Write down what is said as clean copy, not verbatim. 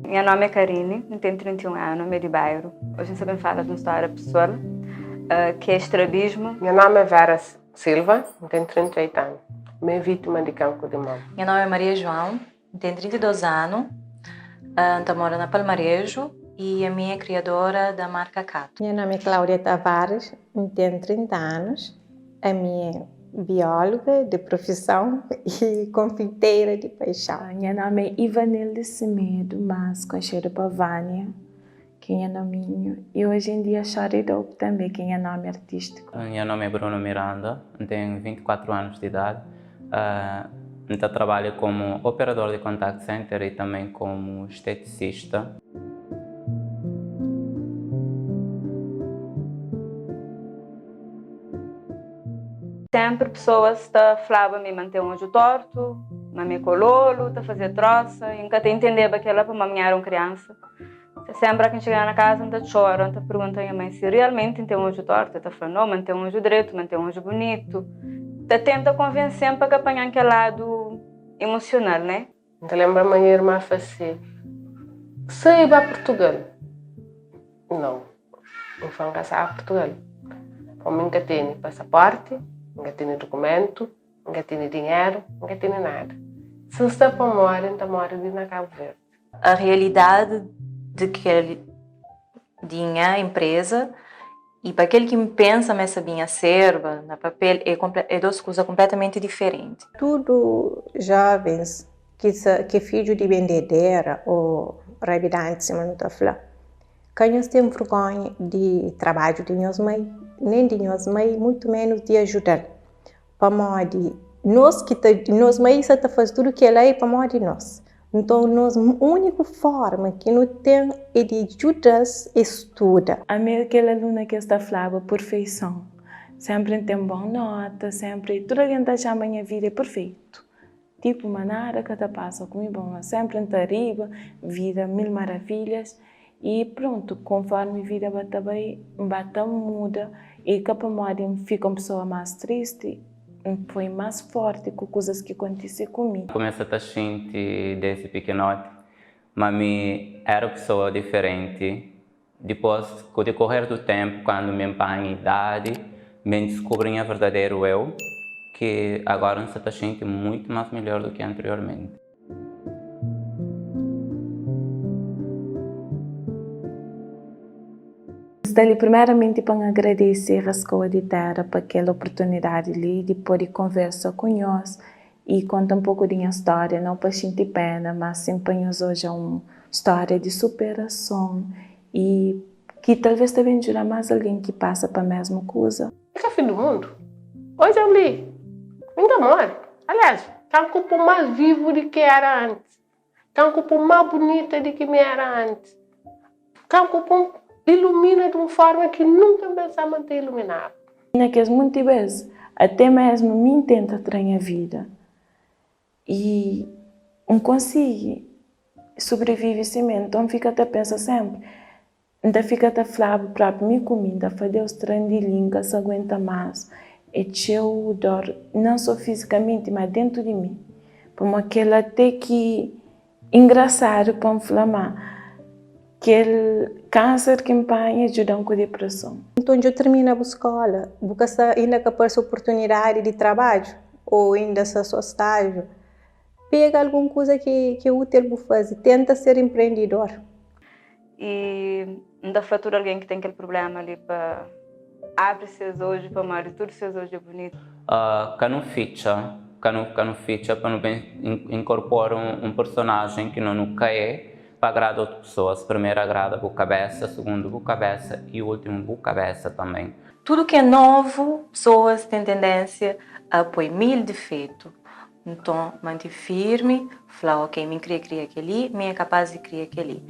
Nha nomi é Karine, N ten 31 anu, mi é di Bairu. Oji N sta ben fala di un stória pesoal, ki é estrabismu. Nha nomi é Vera Silva, N ten 38 anu, mi é vítima di kanku di mama. Nha nomi é Maria João, N ten 32 anu, N ta mora na Palmareju y ami é kriadora da marka Kato. Nha nomi é Cláudia Tavares, N ten 30 anus, Ami é bióloga de profissão e konfeiteira de paixão. Nha nome é Ivanilde Semedo, mas konxedu pa Vânia, ki é nha nominhu, y oji en dia Shawty Dope tanbe, ki é nha nomi artístiku. Nha nome é Bruno Miranda, N ten 24 anos de idade, N ta trabalha komu operador di contact center y tanben komu esteticista. Sénpri pesoas ta flaba mi ma N ten odju tórtu, ma mi é kololu, ta fazia trósa i N ka ta intendeba kel-la pamodi mi éra un kriansa. Sénpri óras ki N txigaba na kaza N ta txora, N ta pergunta nha mai si rialmenti N ten odju tórtu. El ta fla, No, ma N ten odju dretu, ma N ten odju bunitu. Ta tenta konvense-m pa ka panha-m kel ladu emosional, né? N ta lenbra ma nha irma fla si, Sai ba Purtugal. Nau, N fla, N ka sai ba Purtugal. Pamodi N ka tene pasaporti, N ka tene dukumentu, N ka tene dinheru, N ka tene nada. Si N sta pa móre, N ta móre li na Kabu Verdi. A realidade de kel di nha empresa i pa kel ki N pensa ma esa binha serba na papel é é dos kuza konpletamenti diferenti. Tudu jovens ki sa ki é fidju di bendedera ô rabidanti sima nu ta fla, ka nhos ten vergonha di trabadju di nhos mai, nen di nhos mai, mutu menus di ajuda-l. Pamodi nos ki ta, nos mai sa ta faze tudu kel-la é pamodi nos. Nton, nos úniku fórma ki nu ten é di djuda-s é studa. Ami é kel aluna ki es ta flaba perfeison. Sénpri N ten bon nóta, sénpri tudu algen ta atxaba ma nha vida é perfeitu. Tipu ma nada ka ta pasa ku mi, ma sénpri N ta riba, vida mil maravilhas. I prontu, konformi vida ba ta bai, N ba ta muda. I ka pamodi N fika un pesoa más tristi, N foi más fórti ku kuzas ki kontise ku mi. N kumesa ta xinti desdi pikinoti ma mi éra pesoa diferenti. Dipôs, ku dikorer du ténpu, kandu mi N panha idadi, mi N diskubri nha verdaderu eu, ki agora N sta ta xinti muitu más midjór du ki anteriormenti. N sta li primeramenti pa N agradese Raskoa di Tera pa kel oportunidadi li di pode konversa ku nhos i konta un poku di nha stória, nau pa xinti pena, má sin pa nhos odja un stória di superason i ki talvês ta ben djuda más algen ki pasa pa mésmu kuza. É ka fin di mundu. Odja-m li, mi N ta móre. Aliás, ta N kupu más vivu di ki éra antis. Ta N kupu má bunita di ki mi éra antis. Ta N kupu ilumina di un fórma ki nunka N pensaba ma N ta iluminaba. Na kes munti bes, até mesmu mi N tenta tra nha vida i N konsigi sobrevive simé. Nton N fika ta pensa sénpri, N ta fika ta flaba propi mi ku mi, N ta fla, Deus tra-m di li, N ka sa aguenta más. É txeu dor, nan so fizikamenti, má dentu di mi. Pamodi kel-la até ki engrasadu pa N fla ma kel kánser ki N panha djuda-m ku depreson. Nton djo termina bu skola, bu ka sta inda ka parse oportunidadi di trabadju ou inda sta so stájiu, pega algun kuza ki é útil bu faze, tenta ser empreendidor. I N ta fla tudu algen ki ten kel prubléma li pa abri ses odju, pamodi tudu ses odju é bunitu. Ka nu fitxa, ka nu ka nu fitxa pa nu ben inkorpora un personajen ki no nu ka é pa agrada otu pesoas. Primeru agrada bu kabesa, sugundu bu kabesa i ultimu bu kabesa tanben. Tudu ki é novu, pesoas ten tendénsia a poi mil difetu. Nton, mante firmi, fla, Ok, mi N kria kria kel-li, mi é kapás di kria kel-li.